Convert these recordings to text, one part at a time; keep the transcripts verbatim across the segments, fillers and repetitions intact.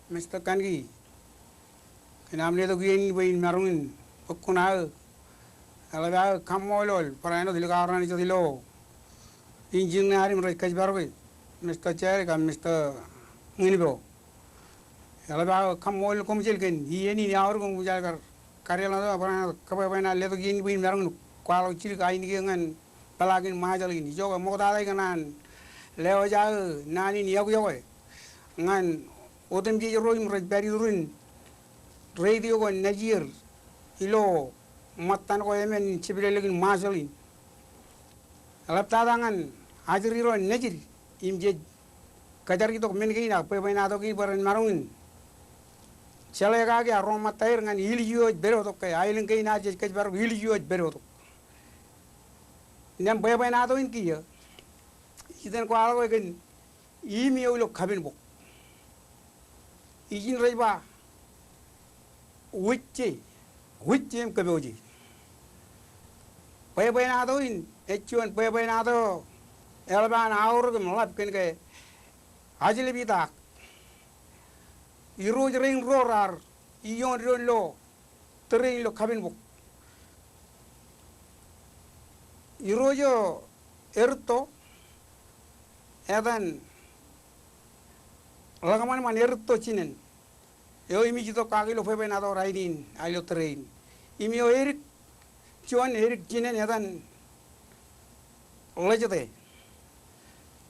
Mister Kanki, kōn aṃ letok iien in bwe in maroñ in bōk kuṇaō. Eḷap aō kaṃṃoolol barāinwōt ilo kōrā in jet ilo engineer im rej kōjparoke, Mister Jerry kab Mister Ñinpo. Eḷap aō kaṃṃoolol koṃjel kōn iien in eaorōk im kwōj kar kar eḷap barāinwōt kōbwebwenato letok iien in bwe in maroñ in kwaḷọk jidik ainikien ñan peḷaakin Ṃajeḷ in. Ijoke ṃoktata ikōṇaan lewōj aō naan in iọkiọkwe ñan otemjej ro im rej pād iturin radio ko Nejier ilo ṃōttan ko emān jepdelekin Ṃajeḷ in. Eḷaptata ñan ajri ro Nejid im jej kōjaritok men kein ak bwebwenato kein bwe ren maroñ in jeḷā kake ak ro ṃōttaer ñan ilju eo ej pedotok ke aelōñ kein ad jej kōjparok ilju eo ej pedotok. Innām bwebwenato in kiiō, ij itōn kwaḷọk e kōn im eo ilo kapenbok. Ijin rej ba wūjje, wūjje im kōpooje. Bwebwenato in ej juon bwebwenato eḷap an aorōk im ḷap kōn ke ajleptaak. Irooj rein ro raar iioon doon ilo tōre in ilo kapenbok. Irooj eo erūtto etan Ḷōkṃanṃan Erūtto Jinen eo im ij itok kake ilo bwebwenato rainin, a ilo tōre in. Im eo edik juon edik jinen etan Ḷōjte.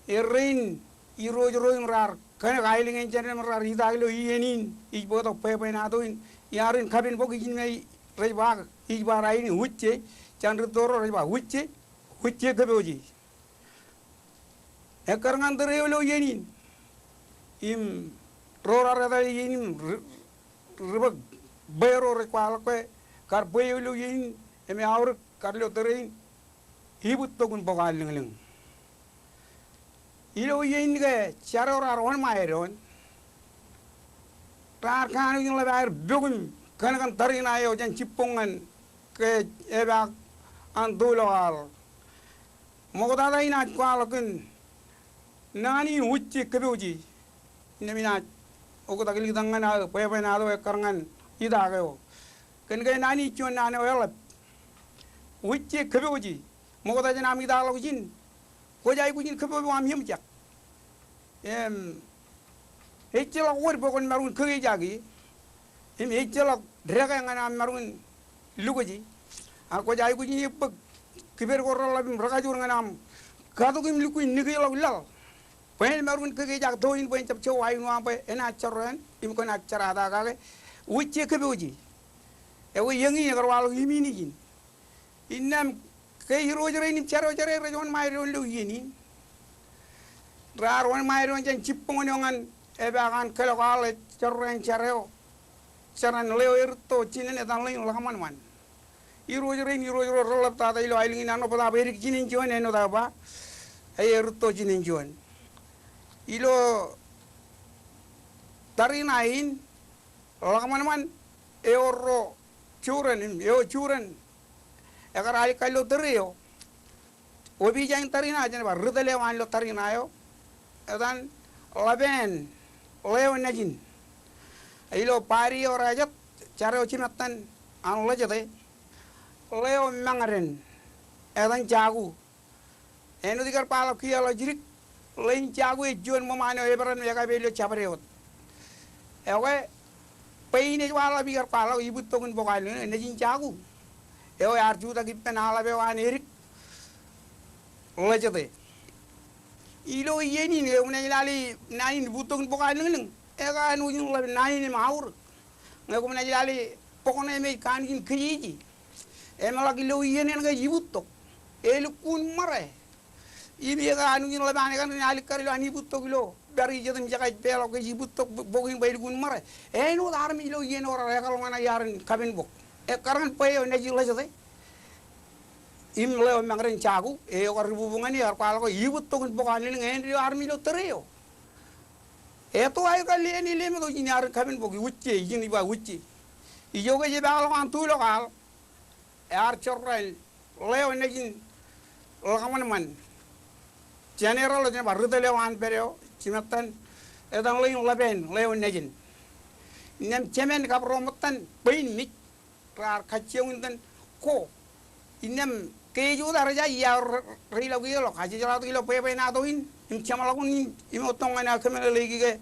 Errein irooj ro im raar kōnōk aelōñ in jān im raar itaak ilo iien in ij bōktok bwebwenato in iarin kapenbok ijin me rej ba, ij ba rainin wūjje, jān rūtto ro rej ba wūjje, wūjje kōpooje. Ekkar ñan tōre eo ilo iien in im ro raar etal iien in im ri-, ri-, ri-, bwe ro rej kwaḷọk ke kar bwe eo ilo iien in im eaorōk kar ilo tōre in, ibūttok in bok an lōñlōñ. Ilo iien in ke jar eo raar wōnṃae doon raar kanooj in ḷap aer pok im kōnkan tariṇae eo jān jibboñ ñan ke epaak an tulọk aḷ. Ṃoktata inaaj kwaḷọk kōn naan in wūjje kōpooje. Innām inaaj oktak likūt ñan aō bwebwenato ekkar ñan itaak eo. Kōn ke naan in juon naan eo eḷap. Wūjje kōpooje. Ṃokta jān aṃ itaakḷọk ijin, kwōj aikuj in kōpooj aṃ iemjak. Im ejjeḷọk wōt bwe kwōn maroñ in kōkejaak e. Im ejjeḷọk dekā ñan aṃ maroñ in lukwōj e. Ak kwōj aikuj in ebbōk kiped ko reḷap im rekajoor ñan aṃ katok im lukkuun nikeḷọk laḷ bwe en maroñ in kōkejaak to in bwe en jab jo aenwōj bwe enaaj jorrāān im kwōnaaj jerata kake. Wūjje kōpooje. Ekwe eñin ekar waḷọk im in ijin. Innām ke irooj rein im jar eo rej wōnṃae doon ilo iien in raar wōnṃae doon jān jibboñ eo ñan epaak an kōḷḷọk aḷ ej jorrāān jar eo, jaran ḷeo Erūtto Jinen etan ḷein Ḷōkṃanṃan. Irooj rein irooj ro reḷaptata ilo aelōñ in, āinwōt bōtaab edik jinen juon, āinwōt aō ba, ej Erūtto Jinen juon. Ilo tariṇae in, Ḷōkṃanṃan eo erro juren im eo juren ekar alikkar ilo tōre eo. Opija in tariṇae jen ba ri tōl eo an ilo tariṇae eo etan Ḷōpāān, ḷeo Nejin. Ilo body eo raar jet, jar eo jimattan an Ḷōjte, ḷeo Mañden etan Jaku. Āinwōt ikar ba ḷọk kiiō ḷọk jidik, ḷein Jaku ej juon ṃōṃaan eo Ebran ekapeḷḷọk jabdewōt. Ekwe bwe in ej waḷọk im ikar kwaḷọk ibūttok in bok an lōñlōñ, nejin Jaku eo ear jutak ippān aḷap eo an edik Ḷōjte. Ilo iien in ke kōm naaj lale naan in ibūttok in bok an lōñlōñ, ekanooj in ḷap naan in im aorōk. Ñe kōm naaj lale bok ṇe me ej kanooj in kōjeje, emeḷọk ilo iien in ke ej ibūttok, elukkuun ṃare. Im ekanooj in ḷap an ekaṇ in alikkar ilo an ibūttok ilo pād ijetum jekaj peḷọk ke ej ibūttok bok in bwe elukkuun ṃare. Āinwōt armej ilo iien eo raar ekōḷmānḷọk iarin kapenbok. Ekkar ñan bwe eo nejin Ḷōjte im ḷeo Mañden Jaku eo kar ibukbuk ñan e, ekar kwaḷọk ke ibūttok in bok an lōñlōñ āindein eo armej ilo tōre eo. Eto aō kar lewōj ilo meto ijin iarin kapenbok, wūjje, ijin ej ba wūjje. Ijoke ej epaakḷọk an tulọk aḷ ear jorrāān ḷeo nejin Ḷōkṃanṃan. General eo jen ba ri tōl eo an pād eo, jimattan etan ḷein Ḷōpāān, ḷeo Nejin. Innām jemān kab ro ṃōttan bwe in mej raar kajjioñ in tōn ko. Innām ke ej wōt ear ja iar reiḷọk ilo, kajjeḷọk ilo bwebwenato in, im jeṃḷọkin in, im wōt tok ñan aō kōmeḷeḷeiki ke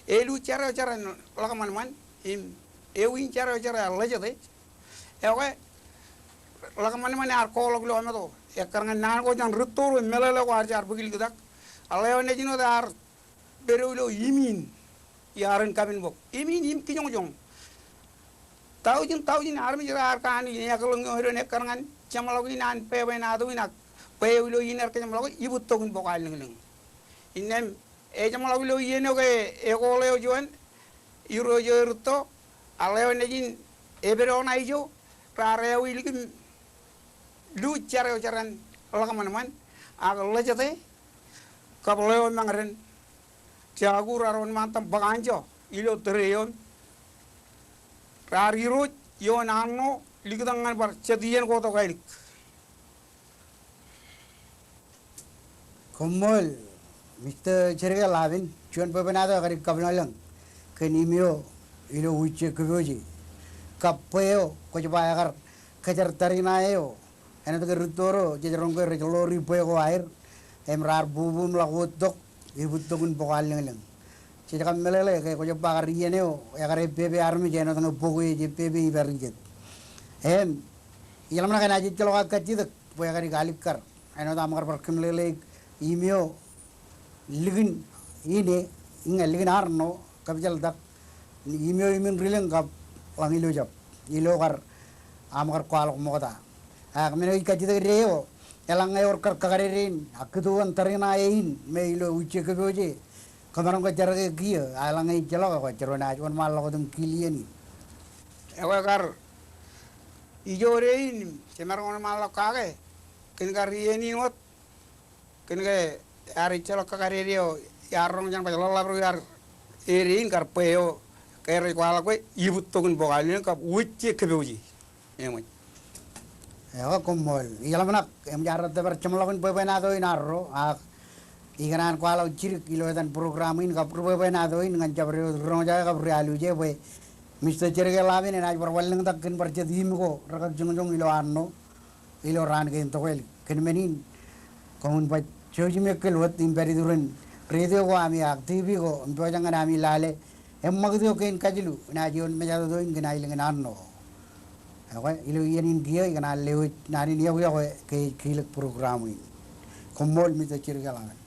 ālikin jar eo jar en ḷōkṃanṃan, im ālikin jar eo jar en ḷejete. Ekwe, ḷōkṃanṃan ear koḷọk ilo aṃeto. Ekkar ñan naan ko jān rūtto ro im meḷeḷe ko ear jaar bōk liktak. Eḷeo nejin wōt ear pād ilo im in, iar in kapin bōk. Im in im kijoñjoñ. Taujin, taujin armej raar kanooj in eklōñ eo edon ekkar ñan jeṃḷọk in an bwebwenato in ak bwe eo ilo in ear kōjeṃḷọk ibūttok in bōk allōñlōñ. Innām ejeṃḷọk ilo iien eo ke ekoḷ eo juon, irooj eo erūtto, eḷeo nejin epād eo ṇa ijo, raar āwōj ilikin luuj jar eo jar en ḷōkṃanṃan, ak ḷejete, kab ḷeo mañden, jako raar wōnṃaantak bōk anjọ ilo tōre eo im raar irooj ioon arṇo liktak ñan bar jet iien ko tok ālik. Koṃṃool, Mister Jerke Ḷapen, juon bwebwenato ekar kab ḷōñḷōñ kōn im eo ilo Wūjje Kōpooje. Kab bwe eo kwōj ba ekar kōjeer tariṇae eo, āinwōt ke rūtto ro jej roñ ke rej ḷoori bwe ko aer, im raar bubuṃḷọk wōt tok, ibūttok in bōk allōñlōñ. Jej kab meḷeḷe ke kwōj ba kar iien eo ekar epepe armej āinwōt ñe bok eo ej epepe iparijet. Im ijeḷā ṇe enaaj ejjeḷọk aō kajjitōk bwe ekar alikkar. Āinwōt aṃ kar bar kōmeḷeḷeik im eo likin ine, ñe likin arṇo, kab jeḷtak im eo im in ri lōñ kab ḷañ ilo jab ilo kar aṃ kar kwaḷọk ṃokta. Ak men eo ij kajjitōk deo, eḷaññe ewōr kar kakadede in ak kūtuon tariṇae in me ilo Wūjje Kōpooje, kōmaroñ ke jar ke kiiō, ak eḷaññe ejjeḷọk, ekwe jeroñ naaj wōnṃaanḷọk wōt im kilieni. Ekwe kar ijo dein jemaroñ wōnṃaanḷọk kake kōn kar iien in wōt, kōn ke ear ejjeḷọk kakadede eo iar roñ jān baj ḷōḷḷap ro iar ede in kar bwe eo ke rej kwaḷọk bwe ibūttok in bōk allōñlōñ kab Wūjje Kōpooje. Eṃōj. Ekwe koṃṃool. Ijeḷā ṇe eṃōj ad tōpar jeṃḷọkin bwebwenato in arro, ak ikōṇaan kwaḷọk jidik ilo etan program in kab ri bwebwenato in ñan jabdewōt ri roñjake kab ri aluje bwe Mister Jerke Ḷapen enaaj bar wanlōñtak kōn bar jet im ko rekakjoñjoñ ilo arṇo ilo raan kein tokālik. Kōn men in, koṃwin baj jouj im ekkel wōt im pād iturin radio ko ami ak TV ko im pojak ñan ami lale eṃṃakūt eo kein kajilu enaaj ioon mejatoto in kōn aelōñ in arṇo. Ekwe, ilo iien in kiiō ikōṇaan lewōj naan in iọkwe ke ej kilōk program in. Koṃṃool Mister Jerke Ḷapen.